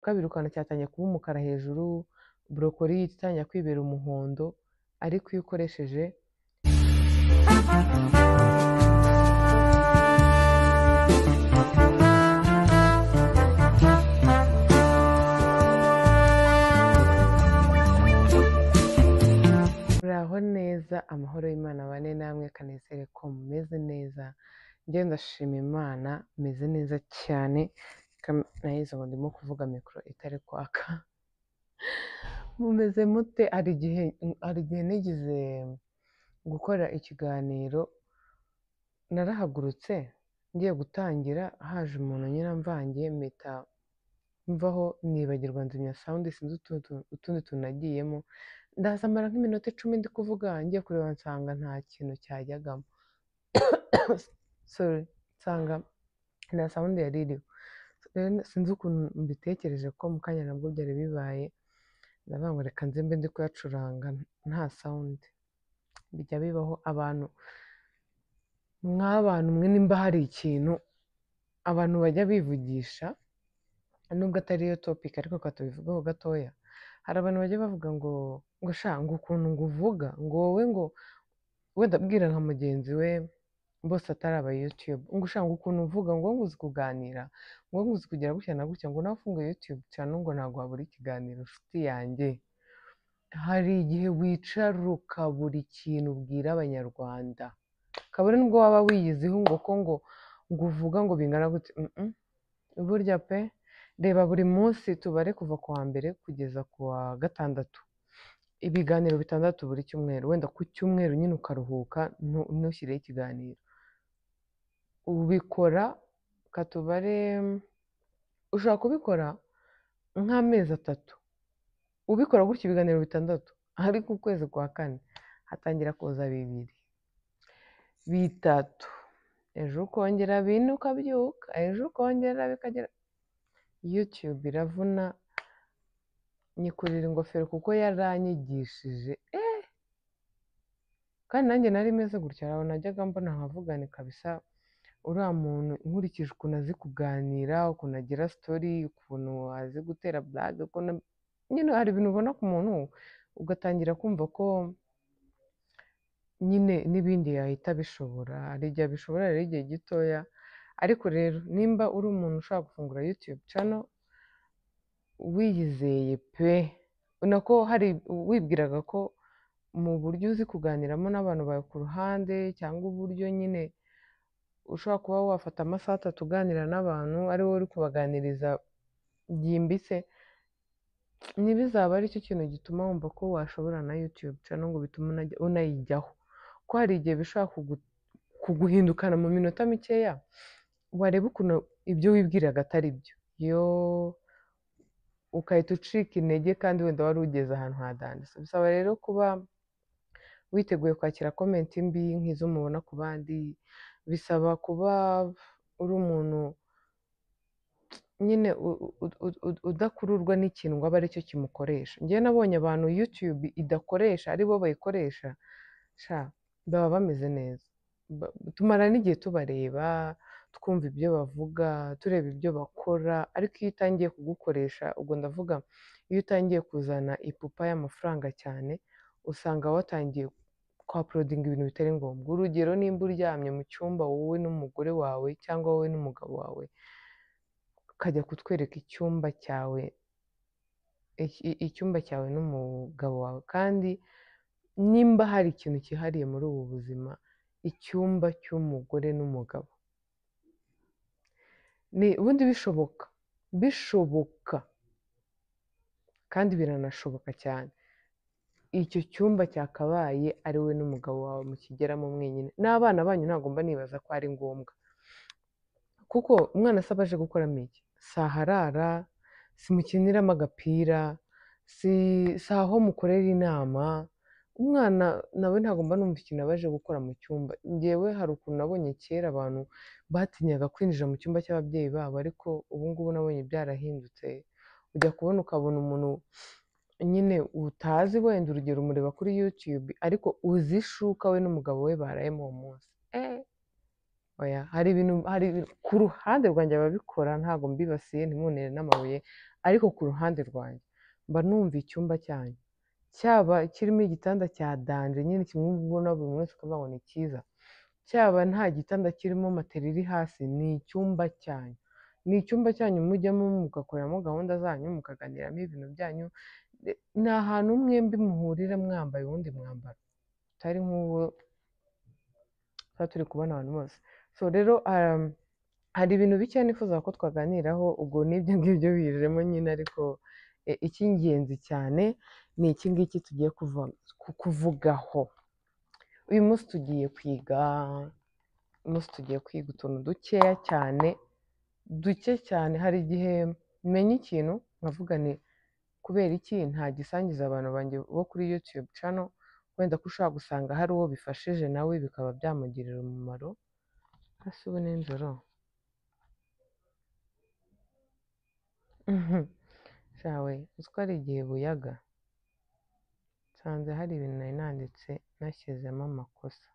Kabiri ukabona cyatangiye kuba umukara hejuru, broccoli ihita itangira kwibera umuhondo, ariko iyo ukoresheje muraho neza, amahoro y'Imana abane namwe, kanezere ko mumeze neza. Njye ndashima Imana meze neza cyane, nayize ngo ndimo kuvuga mikoro itari kwaka. Mumeze mute? Hari igihe nigeze gukora ikiganiro, narahagurutse ngiye gutangira, haje umuntu nyine amvangiye, mpita mvaho nibagirwa nzimya sound, sinzi utundi tuntu nagiyemo, ndaza mara nk'iminota 10 ndi kuvuga, ngiye kureba nsanga nta kintu cyajyagamo. Sorry, nsanga nta sound yari iriho. Rero sinzi ukuntu mbitekereje ko mu kanya nabwo byari bibaye, ndavuga ngo reka nze mbe ndi kuyacuranga nta sound. Bijya bibaho abantu mw'abantu mwe, nimba hari ikintu abantu bajya bivugisha, nubwo atari yo topic ariko reka tubivugeho gatoya. Hari abantu bajya bavuga ngo sha ngo ukuntu ngo uvuga ngo wowe ngo wenda abwira nka mugenzi we bose atari aba YouTube, ngo sha ngo ukuntu uvuga ngo uzi kuganira, ngo uzi kugira gutya na gutya, ngo nawe ufunguye YouTube channel ngo ntabwo wabura ikiganiro. Nshuti yanjye, hari igihe wicara ukabura ikintu ubwira Abanyarwanda, kabone nubwo waba wiyiziho ngo ko ngo uvuga ngo bingana gute, burya pe, reba buri munsi tubare kuva ku wa mbere kugeza ku wa gatandatu, ibiganiro 6 buri cyumweru, wenda ku cyumweru nyine ukaruhuka ntushyireho ikiganiro, ubikora katubare, ushobora kubikora nk'amezi 3 ubikora gutya ibiganiro 6, ariko ukwezi kwa kane hatangira kuza 2, 3, ejo ukongera 4 ukabyuka, ejo ukongera bikagera. YouTube iravuna, nyikurira ingofero kuko yaranyigishije. Kandi nanjye nari meze gutya, aho najyaga mbona nkavugane kabisa, uriya muntu nkurikije ukuntu azi kuganira, ukuntu agira story, ukuntu azi gutera blague, ukuntu nyine hari ibintu ubona ku muntu ugatangira kumva ko nyine n'ibindi yahita abishobora. Hari igihe abishobora rero igihe gitoya, ariko rero nimba uri umuntu ushobora gufungura YouTube channel wiyizeye pe, nako hari wibwiraga ko mu buryo uzi kuganiramo n'abantu bawe ku ruhande, cyangwa uburyo nyine ushobora kuba wafata amasaha 3 uganira n'abantu ari wowe uri kubaganiriza byimbitse, ntibizaba ari cyo kintu gituma wumva ko washobora na YouTube channel ngo bitume unayijyaho, ko hari igihe bishobora kuguhindukana mu minota mikeya, wareba ukuntu ibyo wibwiraga atari byo, yo ukahita ucika intege kandi wenda wari ugeze ahantu hadanditse. Bisaba rero kuba witeguye kwakira comment mbi nk'izo mubona ku bandi, bisaba kuba uri umuntu nyine udakururwa n'ikintu ngo abe aricyo kimukoresha. Njyewe nabonye abantu YouTube idakoresha ari bo bayikoresha, sha baba bameze neza, tumara n'igihe tubareba, twumva ibyo bavuga, tureba ibyo bakora, ariko iyo itangiye kugukoresha, ubwo ndavuga iyo utangiye kuzana ipupa y'amafaranga cyane, usanga watangiye kwa-uploadinga ibintu bitari ngombwa. Urugero nimba uryamye mu cyumba wowe n'umugore wawe cyangwa wowe n'umugabo wawe, ukajya kutwereka icyumba cyawe, icyumba cyawe n'umugabo wawe, kandi nimba hari ikintu cyihariye muri ubu buzima, icyumba cy'umugore n'umugabo ni ubundi bishoboka, bishoboka kandi biranashoboka cyane, icyo cyumba cyakabaye ari we n'umugabo wawe mukigeramo mwenyine, n'abana banyu ntabwo mba nibaza ko ari ngombwa, kuko umwana asaba aje gukoramo iki? Si aharara, simukiniramo agapira, si aho mukorera inama, umwana nawe ntabwo mba numva ikintu aba aje gukora mu cyumba. Njyewe hari ukuntu nabonye kera abantu batinyaga kwinjira mu cyumba cy'ababyeyi babo, ariko ubu ngubu nabonye byarahindutse, ujya kubona ukabona umuntu nyine utazi, wenda urugero umureba kuri YouTube, ariko uzi ishuka we n'umugabo we barayemo uwo munsi, Oya, hari ibintu ku ruhande rwanjye ababikora ntabwo mbibasiye, ntimuntere n'amabuye, ariko ku ruhande rwanjye mba numva icyumba cyanyu cyaba kirimo igitanda cya danger nyine, kimwe ubona buri munsi ukavuga ngo ni cyiza, cyaba nta gitanda kirimo, matera iri hasi, ni icyumba cyanyu, ni icyumba cyanyu mujyamo mugakoreramo gahunda zanyu, mukaganiramo ibintu byanyu. Ni ahantu mwembi muhurira mwambaye uwundi mwambaro utari nk'uwo tuba turi kubona abantu bose. So rero hari ibintu bike nifuza ko twaganiraho, ubwo n'ibyo ngibyo bijemo nyine, ariko icy'ingenzi cyane ni iki ngiki tugiye kuvugaho uyu munsi. Tugiye kwiga, uyu munsi tugiye kwiga utuntu dukeya cyane, duke cyane. Hari igihe menya ikintu nkavuga ni kubera iki ntagisangiza abantu banjye bo kuri YouTube channel, wenda ko ushobora gusanga hari uwo bifashije nawe bikaba byamugirira umumaro. Hasi ubu nijoro shawe, uzi ko hari igihe buyaga nsanze hari ibintu nari nanditse nashyizemo amakosa.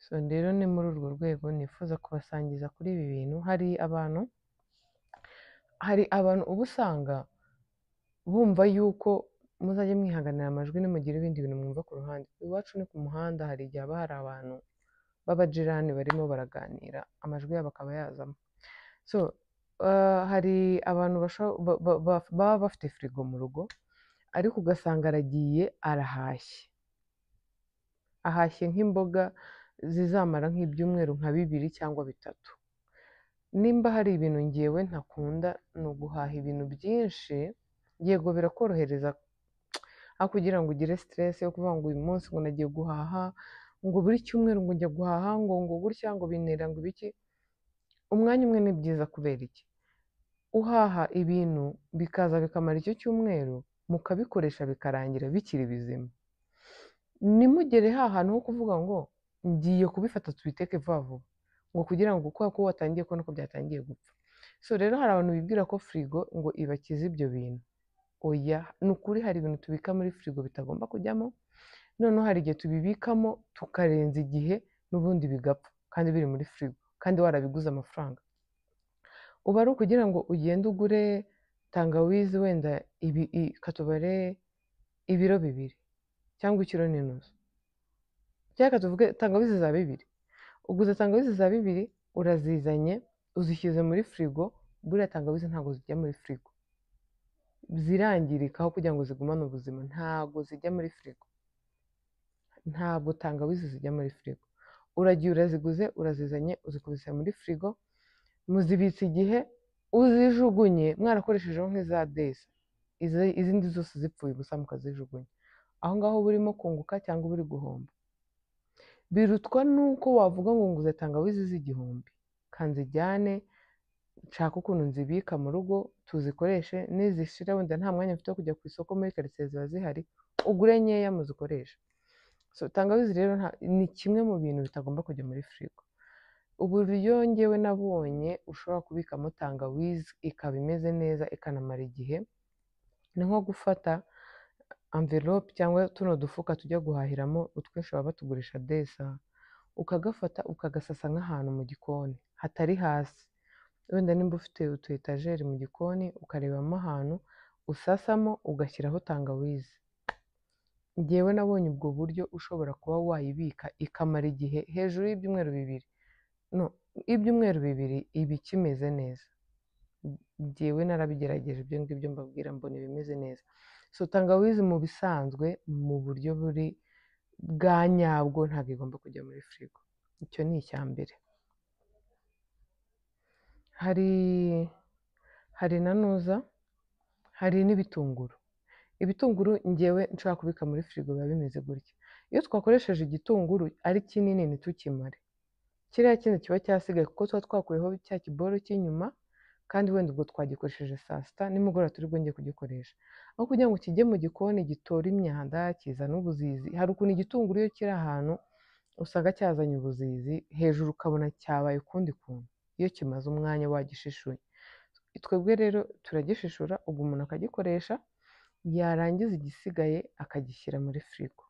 So rero ni muri urwo rwego nifuza kubasangiza kuri ibi bintu. Hari abantu uba usanga bumva yuko muzajya mwihanganira amajwi nimugira ibindi bintu mwumva ku ruhande. Iwacu ni ku muhanda, hari igihe haba hari abantu b'abajirani barimo baraganira, amajwi yabo akaba yazamo. So hari abantu baba bafite firigo mu rugo, ariko ugasanga aragiye arahashye, ahashye nk'imboga zizamara nk'ibyumweru nka 2 cyangwa 3. Nimba hari ibintu ngewe ntakunda ni uguhaha ibintu byinshi. Yego birakorohereza, aho kugira ngo ugire stress yo kuvuga ngo uyu munsi ngo nagiye guhaha, ngo buri cyumweru ngo njya guhaha, ngo gutya, ngo bintera ngo ibiki. Umwanya umwe ni byiza. Kubera iki? Uhaha ibintu bikaza bikamara icyo cyumweru, mukabikoresha bikarangira bikiri bizima, ntimugere ha hantu ho kuvuga ngo ngiye kubifata tubiteke vuba vuba, ngo kugira ngo kubera ko watangiye kubona ko byatangiye gupfa. So rero hari abantu bibwira ko firigo ngo ibakize ibyo bintu. Oya, ni ukuri hari ibintu tubika muri firigo bitagomba kujyamo. Noneho hari igihe tubibikamo tukarenza igihe n'ubundi bigapfa kandi biri muri firigo, kandi warabiguze amafaranga. Uba ari ukugira ngo ugende ugure tangawizi wenda ibi katubare ibiro 2 cyangwa ikiro n'inusu, cyangwa tuvuge tangawizi za 2. Uguze tangawizi za 2, urazizanye, uzishyize muri firigo. Buriya tangawizi ntabwo zijya muri firigo, zirangirika. Aho kugira ngo zigumane ubuzima, ntabwo zijya muri firigo, ntabwo tangawizi zijya muri firigo. Uragiye uraziguze, urazizanye, uzikubise muri firigo, muzibitse igihe, uzijugunye mwarakoreshejeho nk'iza desa, izindi zose zipfuye ubusa mukazijugunya. Aho ngaho uba urimo kunguka cyangwa uba uri guhomba? Birutwa nuko wavuga ngo nguze tangawizi z'igihumbi, kanzijyane nshaka ukuntu nzibika mu rugo tuzikoreshe, nizishira wenda nta mwanya mfite wo kujya ku isoko, muri karitsiye ziba zihari, ugure nkeya muzikoreshe. So tangawizi rero ni kimwe mu bintu bitagomba kujya muri firigo. Uburyo ngewe nabonye ushobora kubikamo tangawizi ikaba imeze neza ikanamara igihe, ni nko gufata envelope cyangwa tuno dufuka tujya guhahiramo, utwinshi baba batugurisha desa, ukagafata ukagasasa nk'ahantu mu gikoni hatari hasi. Wenda nimba ufite utu étagère mu gikoni, ukarebamo ahantu usasamo, ugashyiraho tangawizi. Ngewe nabonye ubwo buryo ushobora kuba wayibika ikamara igihe hejuru y'ibyumweru 2, no ibyumweru 2 iba ikimeze neza. Ngewe narabigerageje ibyo ngibyo mbabwira, mbona ibimeze neza. So tangawizi mu bisanzwe, mu buryo buri bwa nyabwo, ntabwo igomba kujya muri firigo. Icyo ni icya mbere. Hari na nuza, hari n'ibitunguru. Ibitunguru ngewe nshobora kubika muri firigo biba bimeze gutya: iyo twakoresheje igitunguru ari kinini ntitukimare, kiriya kindi kiba cyasigaye, kuko tuba twakuyeho cya kiboro cy'inyuma, kandi wenda ubwo twagikoresheje saa sita, nimugoroba turi bwongere kugikoresha, aho kugira ngo kijye mu gikoni gitore imyanda, kizana ubuzizi. Hari ukuntu igitunguru iyo kiri ahantu usanga cyazanye ubuzizi hejuru, ukabona cyabaye ukundi kuntu iyo kimaze umwanya wagishishuye. Twebwe rero turagishishura, ubwo umuntu akagikoresha, yarangiza igisigaye akagishyira muri firigo,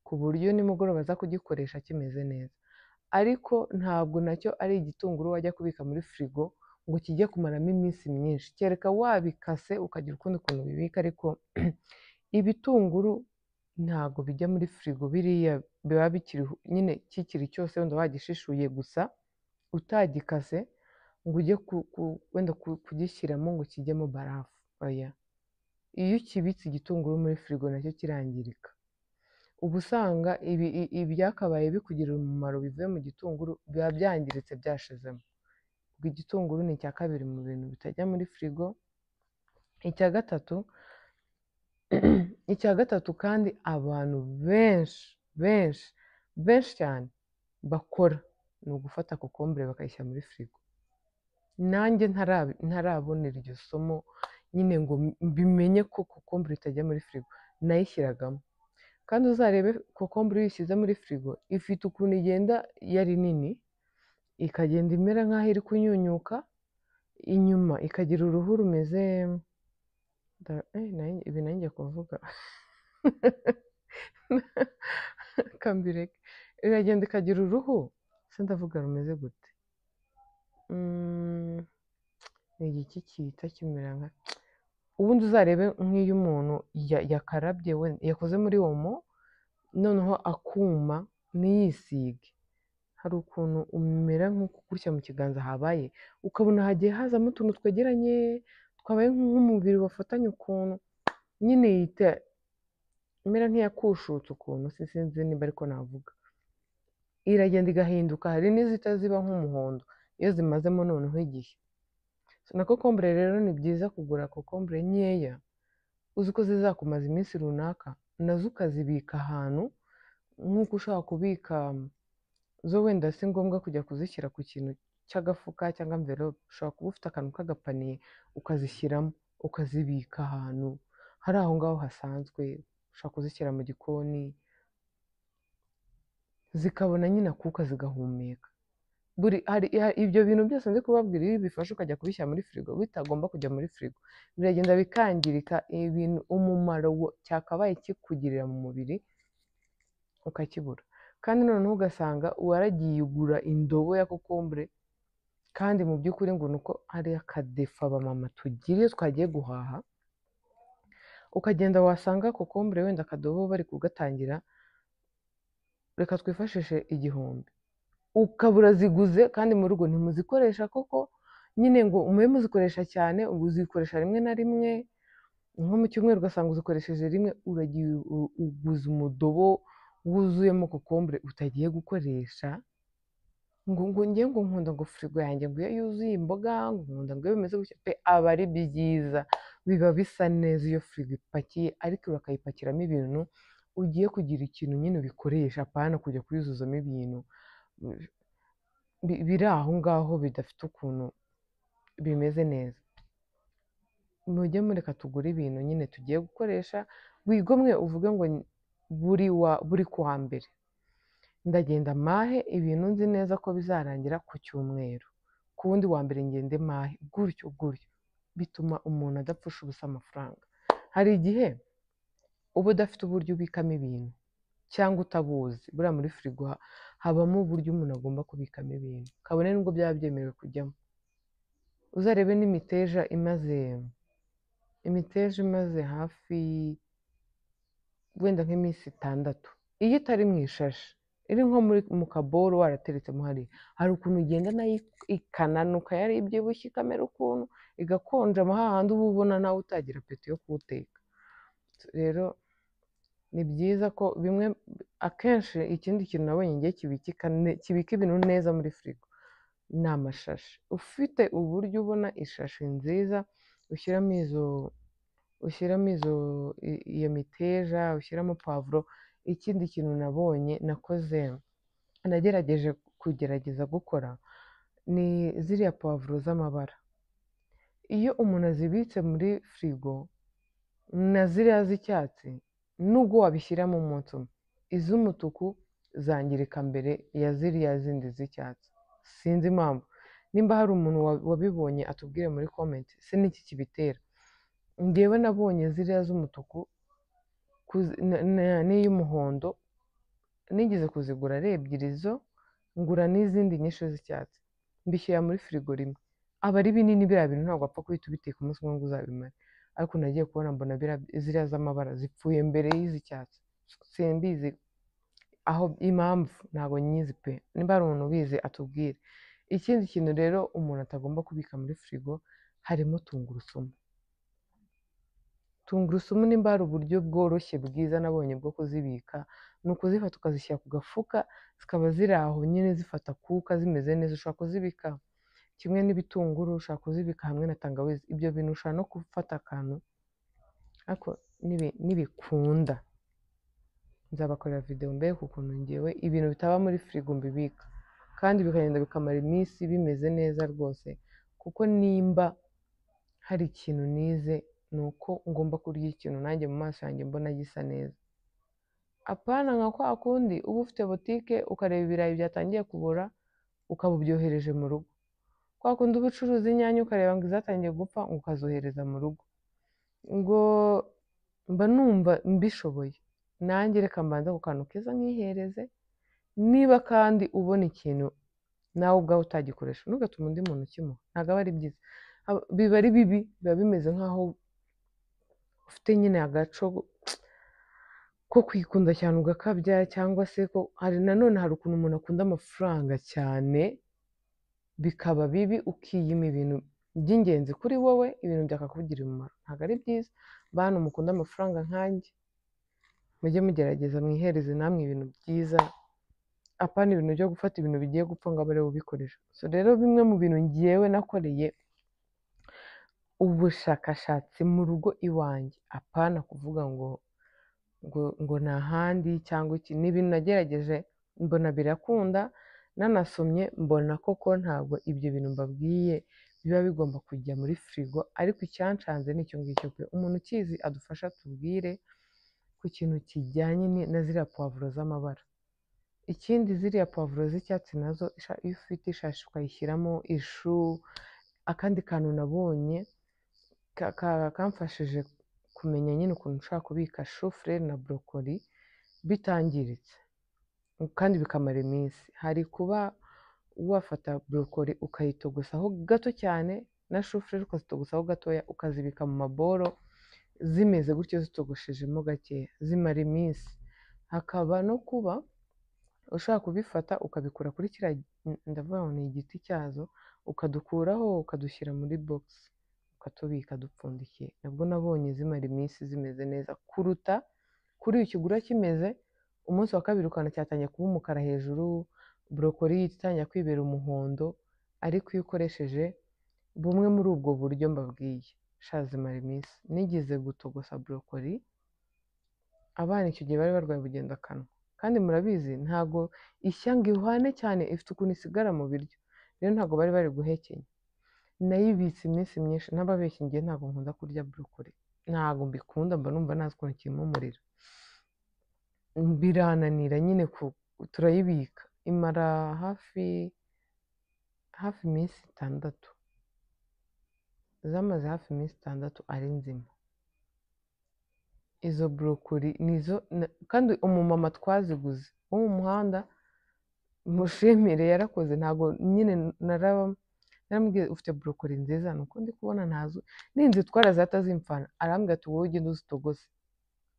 ku buryo nimugoroba aza kugikoresha kimeze neza. Ariko ntabwo nacyo ari igitunguru wajya kubika muri firigo ngo kijye kumaramo iminsi myinshi, kereka wabikase ukagira ukundi kuntu ubibika. Ariko ibitunguru ntabwo bijya muri firigo, biriya biba bikiri nyine kikiri cyose, wenda wagishishuye gusa utagikase ngo ujye wenda kugishyiramo ngo kijyemo barafu, oya. Iyo ukibitse igitunguru muri firigo nacyo kirangirika, uba usanga ibyakabaye bikugirira umumaro bivuye mu gitunguru biba byangiritse byashizemo. Ubwo igitunguru ni icya kabiri mu bintu bitajya muri firigo. Icya gatatu kandi abantu benshi benshi benshi cyane bakora ni ugufata kokombure bakayishyira muri firigo. Nanjye ntarabona iryo somo nyine ngo mbimenye ko kokombure itajya muri firigo, nayishyiragamo. Kandi uzarebe kokombure iyo uyishyize muri firigo ifite ukuntu igenda yari nini, ikagenda imera nk'aho iri kunyunyuka, inyuma ikagira uruhu rumeze ibi nanjye kuvuga kambireke, iragenda ikagira uruhu se ndavuga rumeze gute? Ni igiki gihita kimera nka ubundi? Uzarebe nk'iyo umuntu yakarabye yakoze muri omo noneho akuma ntiyisige, hari ukuntu umera nk'uko gutya mu kiganza habaye, ukabona hagiye hazamo utuntu twegeranye twabaye nk'umubiri wafatanye ukuntu nyine yita imera nk'iyakushutse ukuntu, sinzi niba ariko navuga. Iragenda igahinduka, hari n'izihita ziba nk'umuhondo iyo zimazemo noneho igihe. Na kokombure rero ni byiza kugura kokombure nkeya uzi ko zizakumaza iminsi runaka, nazo ukazibika ahantu nk'uko ushobora kubika zo, wenda si ngombwa kujya kuzishyira ku kintu cy'agafuka cyangwa amverope, ushobora kuba ufite akantu k'agapaniye ukazishyiramo ukazibika ahantu hari aho ngaho hasanzwe, ushobora kuzishyira mu gikoni zikabona nyine akuka zigahumeka. Ibyo bintu byose ndi kubabwira iyo ubifashe ukajya kubishyira muri firigo bitagomba kujya muri firigo, biragenda bikangirika, ibintu umumaro cyakabaye kikugirira mu mubiri ukakibura. Kandi noneho ugasanga waragiye ugura indobo ya kokombure, kandi mu by'ukuri ngo ni uko hari akadefa abamama tugira iyo twagiye guhaha, ukagenda wasanga kokombure wenda akadobo bari kugatangira, reka twifashishe 1000, ukabura ziguze kandi mu rugo ntimuzikoresha koko nyine ngo mube muzikoresha cyane, uzikoresha rimwe na rimwe nko mu cyumweru ugasanga uzikoresheje rimwe, uragiye uguze umudobo wuzuyemo kokombure utagiye gukoresha, ngo ngiye ngo nkunda ngo firigo yanjye ngo iyo yuzuye imboga, ngo nkunda ngo iyo bimeze gutya pe, aba ari byiza, biba bisa neza iyo firigo ipakiye, ariko bakayipakiramo ibintu ugiye kugira ikintu nyine ubikoresha, apana kujya kuyuzuzamo ibintu biri aho ngaho bidafite ukuntu bimeze neza. Mujye mureka tugure ibintu nyine tugiye gukoresha, wigomwe uvuge ngo buri kuwa mbere ndagenda mahe ibintu nzi neza ko bizarangira ku cyumweru, ku wundi wa mbere ngende mahe, gutyo gutyo, bituma umuntu adapfusha ubusa amafaranga. Hari igihe uba udafite uburyo ubikamo ibintu cyangwa utabuzi, buriya muri firigo habamo uburyo umuntu agomba kubikamo ibintu, kabone nubwo byaba byemerewe kujyamo. Uzarebe n'imiteja imaze hafi wenda nk'iminsi 6, iyo itari mu ishashi iri nko mu kaboro warateretsemo hariya, hari ukuntu ugenda nayo ikananuka yari ibyibushye ikamera ukuntu igakonja hahandi uba ubona nawe utagira apeti yo kuwuteka. Rero ni byiza ko bimwe akenshi ikindi kintu nabonye ngiye kibika ibintu neza muri firigo ni amashashi. Ufite uburyo ubona ishashi nziza ushyiramo iyo miteja, ushyiramo pavuro. Ikindi kintu nabonye nakoze nagerageje kugerageza gukora ni ziriya pavuro z'amabara. Iyo umuntu azibitse muri firigo na ziriya z'icyatsi, nubwo wabishyiramo umunsi umwe, iz'umutuku zangirika mbere ya ziriya zindi z'icyatsi. Sinzi impamvu, nimba hari umuntu wabibonye atubwire muri comment, se niki kibitera? Njyewe nabonye ziriya z'umutuku n'iy'umuhondo, nigeze kuzigura ari ebyiri zo Ngura n'izindi nyinshi z'icyatsi, mbishyira muri firigo rimwe. Aba ari binini biriya bintu, ntabwo wapfa guhita ubiteka umunsi umwe ngo uzabimare. Ariko nagiye kubona mbona ziriya z'amabara zipfuye mbere y'iz'icyatsi. Simbizi aho impamvu, ntabwo nyizi pe. Nimba hari umuntu ubizi atubwire. Ikindi kintu rero umuntu atagomba kubika muri firigo harimo tungurusumu. Tungurusumu nimba hari uburyo bworoshye bwiza nabonye bwo kuzibika, ni ukuzifata ukazishyira ku gafuka, zikaba ziri aho nyine zifata akuka zimeze neza. Ushobora kuzibika kimwe n'ibitunguru, ushobora kuzibika hamwe na tangawizi. Ibyo bintu ushobora no gufata akantu, ariko nibikunda nzabakorera video mbereke ukuntu ngewe ibintu bitaba muri firigo mbibika, kandi bikagenda bikamara iminsi bimeze neza rwose. Kuko nimba hari ikintu nize ni uko ngomba kurya ikintu nanjye mu maso yanjye mbona gisa neza, apana nka kwa kundi uba ufite botike ukareba ibirayi byatangiye kubora ukaba ubyohereje mu rugo, kwa kundi uba ucuruza inyanya ukareba ngo izatangiye gupfa ngo ukazohereza mu rugo. Ngo mba numva mbishoboye nanjye reka mbanze ku kantu keza nkihereze. Niba kandi ubona ikintu nawe ubwawe utagikoresha, ntugatume undi muntu ukimuha, ntabwo aba ari byiza, biba ari bibi, biba bimeze nk'aho ufite nyine agaco ko kwikunda cyane ugakabya, cyangwa se ko hari nanone hari ukuntu umuntu akunda amafaranga cyane bikaba bibi, ukiyima ibintu by'ingenzi kuri wowe, ibintu byakakugirira umumaro. Ntabwo ari byiza. Bantu mukunda amafaranga nkanjye, mujye mugerageza mwihereze namwe ibintu byiza, apana ibintu byo gufata ibintu bigiye gupfa ngo abe ariwe ubikoresha. So rero bimwe mu bintu ngewe nakoreye ubushakashatsi mu rugo iwanjye, apana kuvuga ngo ngo ngo ni ahandi cyangwa iki, ni ibintu nagerageje mbona birakunda, nanasomye mbona koko ntabwo ibyo bintu mbabwiye biba bigomba kujya muri firigo. Ariko icyancanze ni icyo ngicyo pe. Umuntu ukizi adufasha tubwire ku kintu kijyanye na ziriya puwavuro z'amabara. Ikindi ziriya puwavuro z'icyatsi nazo, iyo ufite ishashi ukayishyiramo ishu. Akandi kantu nabonye kamfashije kumenya nyine ukuntu ushobora kubika shufureri na borokori bitangiritse kandi bikamara iminsi, hari kuba wafata borokori ukayitogosaho gato cyane na shufureri ukazitogosaho gatoya, ukazibika mu maboro zimeze gutyo zitogoshejemo gakeya, zimara iminsi. Hakaba no kuba ushobora kubifata ukabikura kuri kiriya, ndavuga ngo ni igiti cyazo, ukadukuraho ukadushyira muri bogisi ukatubika dupfundikiye. Nabwo nabonye zimara iminsi zimeze neza kuruta kuri ukigura kimeze, umunsi wa kabiri ukabona cyatangiye kuba umukara hejuru, borokori itangira kwibera umuhondo. Ariko iyo ukoresheje bumwe muri ubwo buryo mbabwiye, sha zimara iminsi. Nigeze gutogosa borokori, abana icyo gihe bari barwaye ubugendakanwa, kandi murabizi ntago ishya ngo ihwane cyane, ifite ukuntu isigara mu biryo, rero ntago bari bari guhekenya. Nayibitse iminsi myinshi, ntababeshye ngewe ntago nkunda kurya borokori, ntago mbikunda, mba numva ntazi ukuntu kimpumurira, birananira nyine turayibika, imara hafi iminsi 6, zamaze hafi iminsi 6 ari nzima. Izo borokori nizo, kandi umumama twaziguze wo mu muhanda mushimire yarakoze, ntago nyine naramubwiye ufite borokori nziza, nuko ndi kubona ntazo ninzitwara zihita zimfana, arambwira ati wowe ugende uzitogose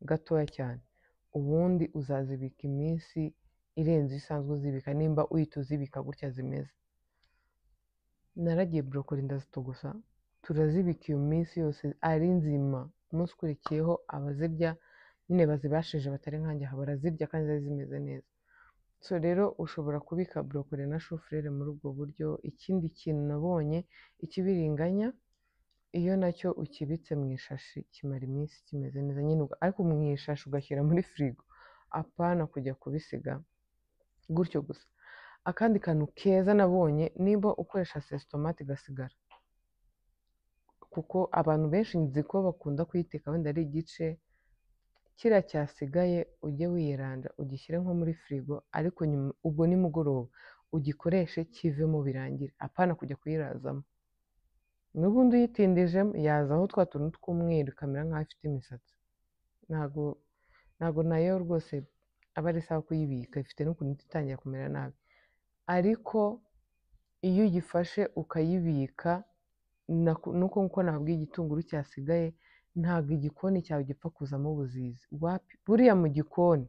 gatoya cyane, ubundi uzazibika iminsi irenze isanzwe uzibika, nimba uhita uzibika gutya zimeze. Naragiye borokori ndazitogosa, turazibika iyo minsi yose ari nzima. Umunsi ukurikiyeho abazirya nyine bazibashije batari nkanjye aha barazirya kandi zari zimeze neza. So rero ushobora kubika borokori na shufurere muri ubwo buryo. Ikindi kintu nabonye, ikibiringanya iyo nacyo ukibitse mu ishashi kimara iminsi kimeze neza nyine, ariko mu ishashi ugashyira muri firigo, apana kujya kubisiga gutyo gusa. Akandi kantu keza nabonye, niba ukoresha sesitomate igasigara, kuko abantu benshi nzi ko bakunda kuyiteka wenda ari igice, kiriya cyasigaye ujye wiyeranja ugishyire nko muri firigo, ariko nyuma ubwo nimugoroba ugikoreshe kivemo birangire, apana kujya kuyirazamo. N'ubundi uyitindijemo yazaho twa tuntu tw'umweru ikamera nk'aho ifite imisatsi. Ntago nayo rwose aba ari sawa kuyibika, ifite n'ukuntu ihita itangira kumera nabi. Ariko iyo uyifashe ukayibika, nuko nkuko nababwiye igitunguru cyasigaye, ntabwo igikoni cyawe gipfa kuzamo ubuzizi. Wapi, buriya mu gikoni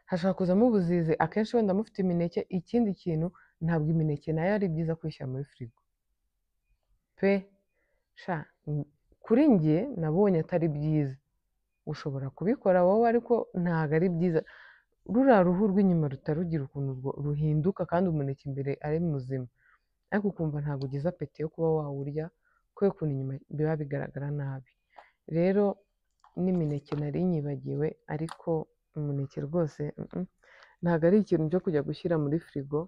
hashobora kuzamo ubuzizi akenshi wenda mufite imineke. Ikindi kintu, ntabwo imineke nayo ari byiza kuyishyira muri firigo pe. Sha, kuri njye nabonye atari byiza. Ushobora kubikora wowe, ariko ntabwo ari byiza. Ruriya ruhu rw'inyuma rutarugira ukuntu ruhinduka, kandi umuneke imbere ari muzima, ariko ukumva ntabwo ugize appétit yo kuba wawurya kubera ukuntu inyuma biba bigaragara nabi. Rero n'imineke nari nyibagiwe, ariko umuneke rwose ntabwo ari ikintu cyo kujya gushyira muri firigo.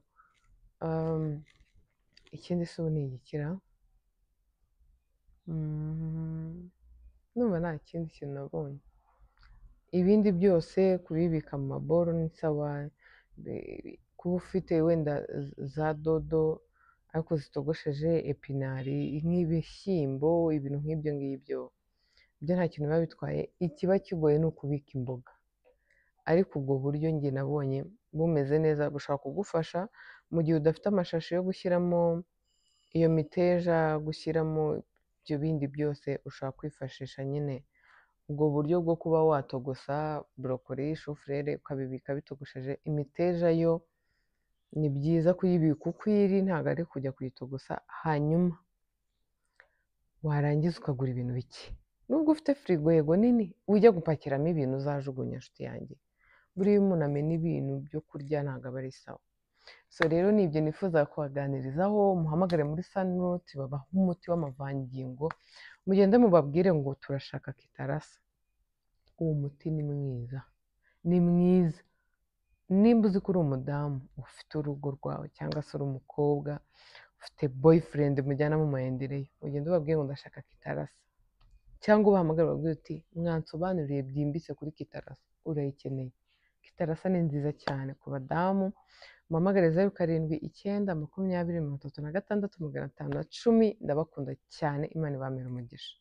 Ikindi se ubu ni igikira? Ndumva nta kindi kintu nabonye. Ibindi byose kubibika mu maboro ni sawa, kuba ufite wenda za dodo ariko zitogosheje, épinards, nk'ibishyimbo, ibintu nk'ibyo ngibyo byo nta kintu biba bitwaye. Ikiba kigoye ni ukubika imboga, ariko ubwo buryo njye nabonye bumeze neza, bushobora kugufasha mu gihe udafite amashashi yo gushyiramo iyo miteja, gushyiramo ibyo bindi byose. Ushobora kwifashisha nyine ubwo buryo bwo kuba watogosa broccoli, chou-fleur, ukabibika bitogosheje. Imiteja yo ni byiza kuyibika uko iri, ntabwo ari kujya kuyitogosa. Hanyuma warangiza ukagura ibintu bike. Nubwo ufite firigo yego nini, ujya gupakiramo ibintu uzajugunya, nshuti yanjye. Buriya umuntu amena ibintu byo kurya ntabwo aba ari sawa. So rero ni ibyo nifuza kubaganirizaho. Muhamagare muri Sunroots babahe umuti w'amavangingo, mugende mubabwire ngo turashaka kitarasa. Uwo muti ni mwiza, ni mwiza. Nimba uzi ko uri umudamu ufite urugo rwawe, cyangwa se uri umukobwa ufite boyfriend mujyana mu mayendereye, ugende ubabwire ngo ndashaka kitarasa, cyangwa ubahamagare ubabwire uti mwansobanuriye byimbitse kuri kitarasa, urayikeneye. Kitarasa ni nziza cyane ku badamu. Muhamagare 079206, 510. Ndabakunda cyane, Imana ibamere umugisha.